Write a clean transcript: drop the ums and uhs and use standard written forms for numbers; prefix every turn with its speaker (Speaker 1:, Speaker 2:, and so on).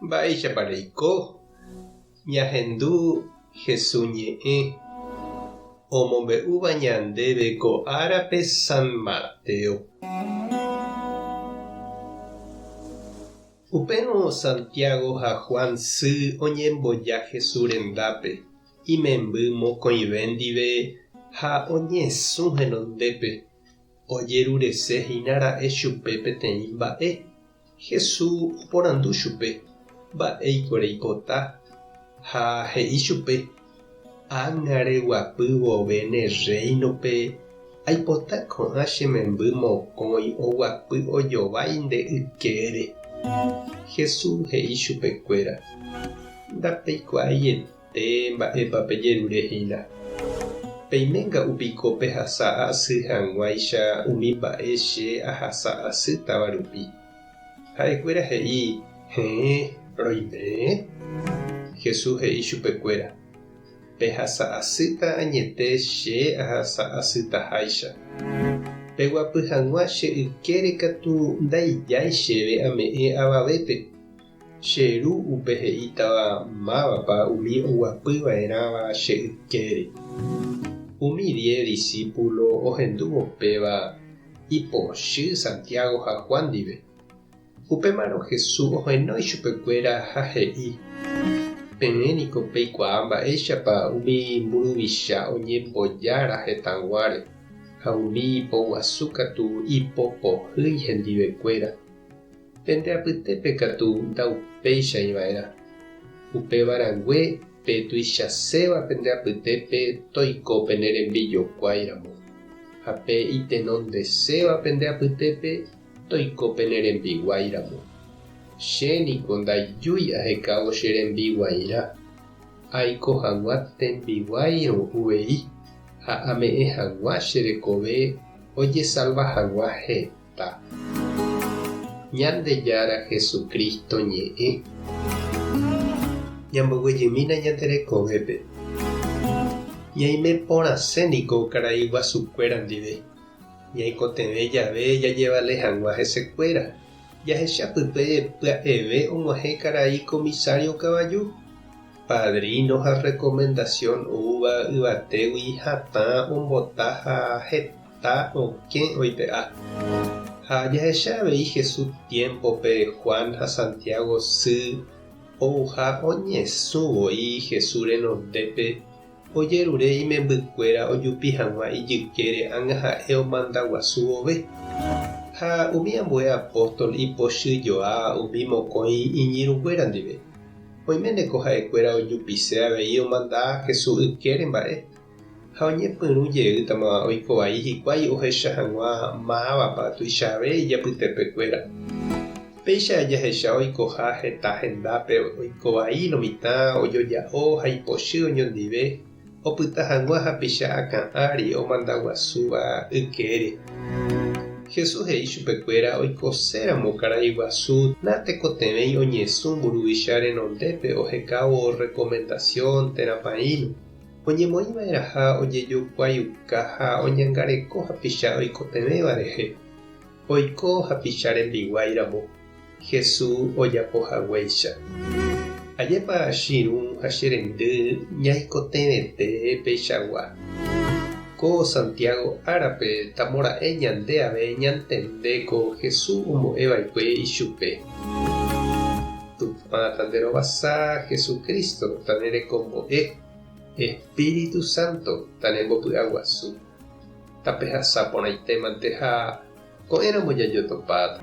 Speaker 1: Mba'éichapa reiko? Ñahendu Hesu ñe'ẽ omombe'úva ñandéve ko árape San Mateo. Upérõ Santiago ha Juan sy oñemboja Hesu rendápe, imemby mokõive ndive ha oñesũ henondépe, ojerurese hína ra'e chupe peteĩ mba'e. Jesús oporandu chupe, Mba'éiko reipota? Ha he'i chupe, Ág̃a reguapy vove ne rréinope, aipota ko'ã che memby mokõi oguapy ojovái nde ykére. Jesús he'i chupekuéra, Ndapeikuaaiete mba'épa pejerure hína. Peime nga'u piko pehasa asy hag̃uáicha umi mba'e che ahasa asýtava rupi. Ha'ekuéra he'i, Heẽ, roime. Jesús he'i chupekuéra, Pehasa asýta añete che ahasa asytaháicha. Peguapy hag̃ua che ykére katu ndaijái chéve ame'ẽ avavépe. Che Ru upe he'ítava mávapa umi oguapy va'erãva che ykére. Umi die disípulo ohendúvo péva ipochy Santiago ha Juan ndive. Upémarõ Jesús ohenói chupekuéra ha he'i, Peẽ niko peikuaa mba'éichapa umi mburuvicha oñembojára hetãguáre, ha umi ipoguasu katu ipopohýi hendivekuéra. Pende apytépe katu ndaupéichai va'erã. Upéva rangue pe tuichaséva pende apytépe toiko pene rembijokuái ramo, ha pe itenondeséva pende apytépe toiko pene rembiguái ramo. Che niko ndaijúi ahekávo che rembiguairã, aiko hag̃ua tembiguáirõ uvei ha ame'ẽ hag̃ua che rekove ojesalva hag̃ua heta. Ta. Ñandejára Jesucristo ñe'ẽ. Ñamboguejymína ñande rekovépe. Ñaime porãse niko karai guasukuéra ndive. Ñaikotevẽ jave jajevale hag̃ua hesekuéra. Jahecha pype pya'eve og̃uahẽ karai comisario kavaju. Padrino ha recomendación oúva yvatégui hatã ombota ha heta. Ta okẽ oipe'a. Ha jahecha avei Jesús tiémpope Juan ha Santiago sy ouha oñesũ voi Jesús renondépe ojerure imembykuéra ojupi hag̃ua ijykére ág̃a ha'e omanda guasu vove. Ha umi ambue apóstol ipochyjoa umi mokõi iñirũnguéra ndive. Oiméneko ha'ekuéra ojupise avei omanda Jesús ykére mba'e. Ha oñepyrũ jeýtama oiko vai hikuái ohecha hag̃ua mávapa tuichave ijapytepekuéra. Péicha jahecha oikoha heta hendápe oiko vai lo mitã ojoja'o ha ipochy oñondive opyta hag̃ua hapicha akã ári omanda guasúva ykére. Jesús he'i chupekuéra oikoséramo karai guasu natekotevẽi oñesũ mburuvicha renondépe ohekávo recomendación térã paĩno. Oñemoĩ va'erãha ojejokuaiuka ha oñangareko hapicha oikotevẽva rehe, oiko hapicha rembiguái ramo, Jesús ojapo haguéicha. Ajépa che irũ ha che rendy ñaikotevẽte peichagua. Ko Santiago árape tamora'e ñande ave ñantende ko Jesús ombo'e va'ekue ichupe. Tupã tanderovasa Jesucristo tanerekombo'e. Espíritu Santo tanembopy'aguasu. Tapehasa porãitémante ha ko'ẽramo jajotopáta.